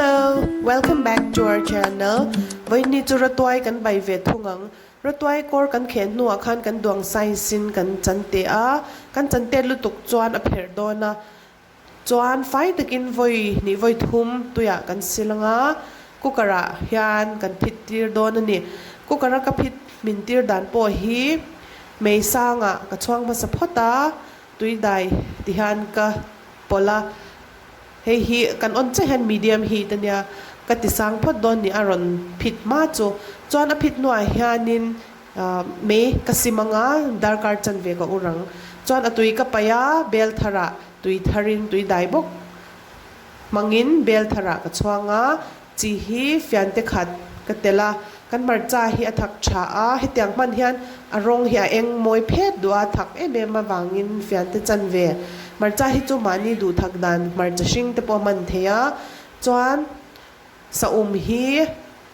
Hello, welcome back to our channel. Vawiini chu Ratuai kan bai ve thung ang. Ratuai kawr kan kheh hnuah khan kan duang size in kan chan teh a, kan chan tet lutuk chuan a pherh dawn a. Chuan fai takin vawi hnih vawi thum tuiah kan sil ang a, cooker ah hian kan phit tir dawn a ni. Cooker a ka phit hmin tir dan pawh hi mei sangah ka chhuang hmasa phawt a, tui dai ti hian ka pawlh a. Hei hi kan on chiah hian medium heat a nia, ka ti sang phawt dawn ni a rawn phit hma chu. Chuan a phit hnuah hianin mei ka sim ang a, darkar chanve ka ur ang. Chuan a tui ka paih a, bel tharah tui tharin tui dai bawk hmangin bel tharah ka chhuang a. Chi hi fiante khat ka telh a, kan hmarcha hi a thak tha a, hetiang hman hian a rawng hi a eng mawi phet duh a, thak em em avangin fiante chanve hmarcha hi chu mahni duh thak dan hmarcha hring te pawh a hman thei a, chuan saum hi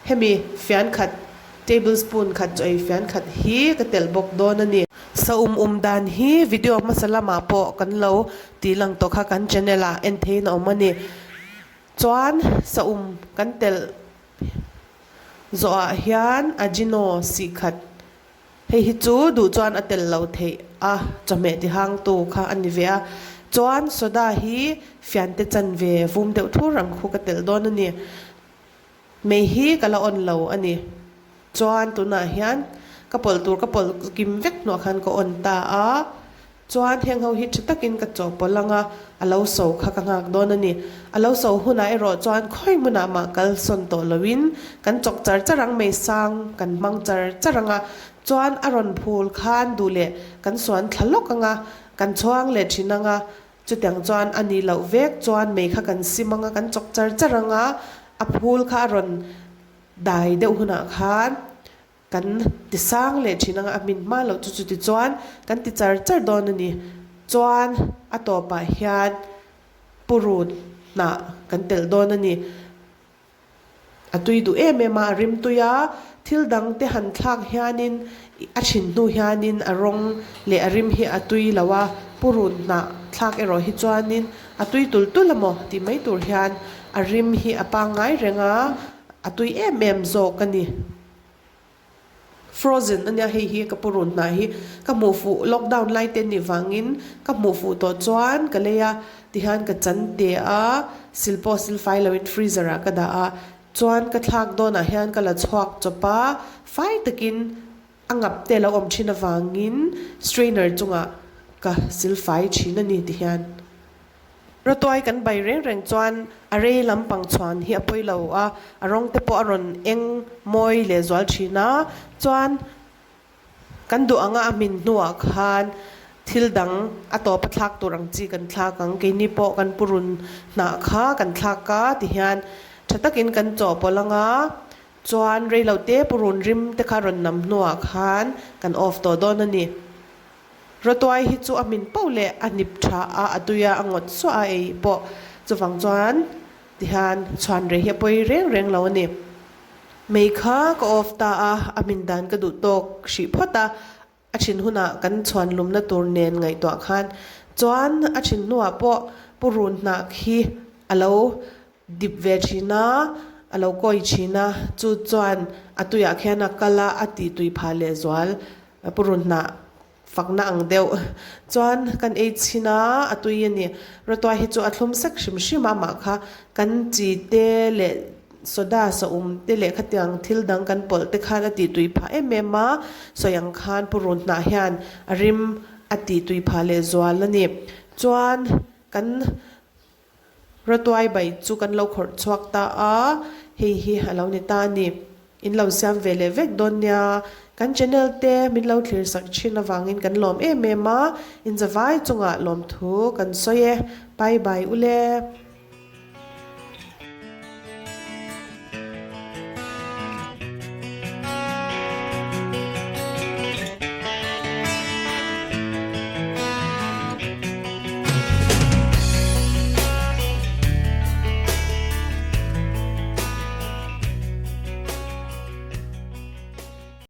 hemi fian khat table spoon khat chaw ei fian khat hi ka telh bawk dawn a ni. Saum um dan hi video hmasa lamah pawh kan lo tih lang tawh kha kan channel ah en theiin a awm a ni. Chuan saum kan telh zawhah hian Ajino sih khat hei hi chu duh chuan a telh lo theih a, chawhmeh ti hangtu kha a ni ve a. Chuan soda hi fiante chanve vum deuh thur ang khu ka telh dawn a ni. Mei hi ka la on lo a ni. Chuan tunah hian ka pawlh tur ka pawlh kim vek hnuah khan ka on ta a. Chuan heng ho hi tha takin ka chawhpawlh ang a, a lo so kha ka nghak dawn a ni. A lo so hunah erawh chuan khawi hmunah mah kal sawn tawh loin kan chawk char char ang mai sang kan hmang char char ang a, chuan a rawn phul khan duh leh kan suan thla lawk ang a, kan chhuang leh thin ang a, chutiang chuan a nih loh vek chuan mei kha kan sim ang a, kan chawk char char ang a, a phul kha a rawn dai deuh hunah khan Kan ti sang leh thin anga a hmin hma loh chu chuti chuan kan ti char char dawn a ni. Chuan a tawpah hian purun hnah kan telh dawn a ni. A tui duh em em a, a rim tui a, thil dang te han thlak hianin a thin hnu hianin a rawng leh a rim hi a tui lo a, purun hnah thlak erawh hi chuanin a tui tul tul amaw tih mai tur hian a rim hi a pangngai reng a, a tui em em zawk a ni. Frozen a nia hei hi ka pu run hnah hi ka hmuh fuh lockdown lai te nih vangin ka hmuh fuh tawh chuan ka lei a tihian ka chan te a sil pawh sil fai loin freezer ah ka dah a chuan ka thlak dawnah hian ka la chhuak chawp a fai takin a ngap te lo awm thin avangin strainer chungah ka sil fai thin a ni tihian. Rawtuai kan bai reng reng chuan a rei lampang chhuan hi a pawi lo a, a rawng te pawh a rawn eng mawi leh zual thin a, chuan kan duh anga a hmin hnuah khan thil dang a tawp a thlak tur ang chi kan thlak ang, keini pawh kan purun hnah kha kan thlak a tihian tha takin kan chawhpawlh anga chuan reilote purun rim te kha rawn nam hnuah khan kan off tawh dawn a ni. Rawtuai hi chu a hmin poh leh a hnip tha a, a tui a, a ngawt suah a ei pawh. Chuvang chuan tihian chhuan rei hi a pawi reng reng lo a ni. Mei kha ka off ta a, a hmin dan ka duh tawk hrih phawt a, a thin hunah kan chhuan lumna tur nen ngaihtuah khan chuan a thin hnuah pawh purun hnah khi a lo dip ve thin a, a lo kawi thin a, chu chuan a tuiah khian a kal a, a tih tui phah lehzual. Purun hnah fakna ang deuh chuan kan ei chhin a, a tui a ni. Rawtuai hi chu a thlum sek hrim hrim a, amah kha kan chi te leh soda saum te leh khatiang thil dang kan pawlh te khan a tih tui phah em em a, sawi ang khan purun hnah hian a rim a tih tui phah leh zual a ni. Chuan kan Rawtuai bai chu kan lo khawrh chhuak ta a, hei hi a lo ni ta a ni. In lo siam ve leh vek dawn nia. Kan channel te min lo thlir sak thin avangin kan lawm em em a, in zavai chungah lawmthu kan sawi e. Bye bye ule.